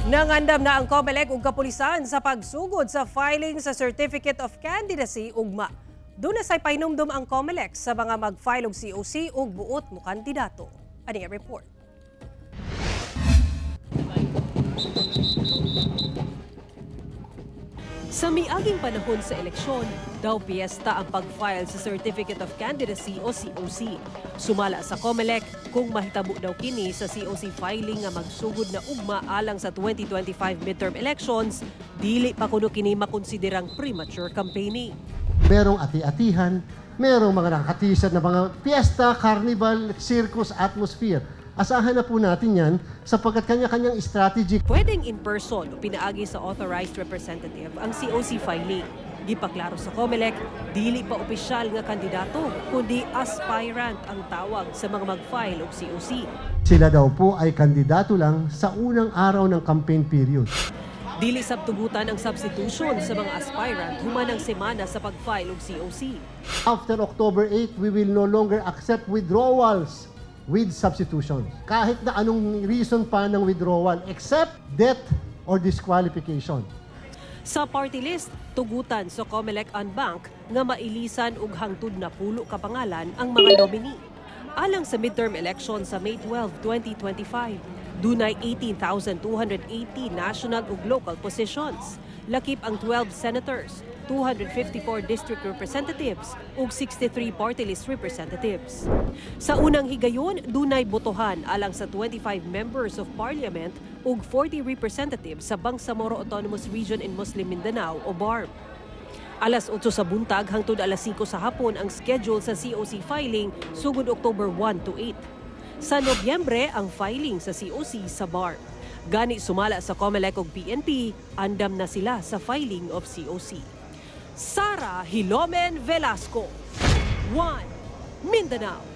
Nangandam na ang COMELEC ug kapulisan sa pagsugod sa filing sa Certificate of Candidacy ugma. Duna say pahinumdom ang COMELEC sa mga mag-file og COC ug buot mo kandidato. Ani nga report. Sa miaging panahon sa eleksyon, daw piyesta ang pag-file sa Certificate of Candidacy o COC. Sumala sa COMELEC kung mahitabo daw kini sa COC filing nga magsugod na ugma alang sa 2025 midterm elections, dili pa kuno kini makonsiderang premature campaigning. Merong ati-atihan, merong mga nakaka-t-shirt na mga piyesta, carnival, circus atmosphere. Asahan na po natin yan sapagkat kanya-kanyang strategy. Pwedeng in person o pinaagi sa authorized representative ang COC filing. Gipaklaro sa COMELEC, dili pa opisyal nga kandidato, kundi aspirant ang tawag sa mga mag-file og COC. Sila daw po ay kandidato lang sa unang araw ng campaign period. Dili sabtugutan ang substitution sa mga aspirant human ang semana sa pag-file og COC. After October 8, we will no longer accept withdrawals with substitutions. Kahit na anong reason pa ng withdrawal except death or disqualification. Sa party list, tugutan sa COMELEC en banc nga mailisan og hangtod na 10 ka pangalan ang mga nominee. Alang sa midterm election sa May 12, 2025, dunay 18,280 national ug local positions. Lakip ang 12 senators, 254 district representatives ug 63 party list representatives. Sa unang higayon, dunay botohan alang sa 25 members of parliament ug 40 representatives sa Bangsamoro Autonomous Region in Muslim Mindanao o BARM. Alas 8 sa buntag hangtod alas 5 sa hapon ang schedule sa COC filing sugod October 1 to 8. Sa Nobyembre ang filing sa COC sa BARM. Gani sumala sa COMELEC ug PNP, andam na sila sa filing of COC. Sara Hilomen Velasco, 1 Mindanao.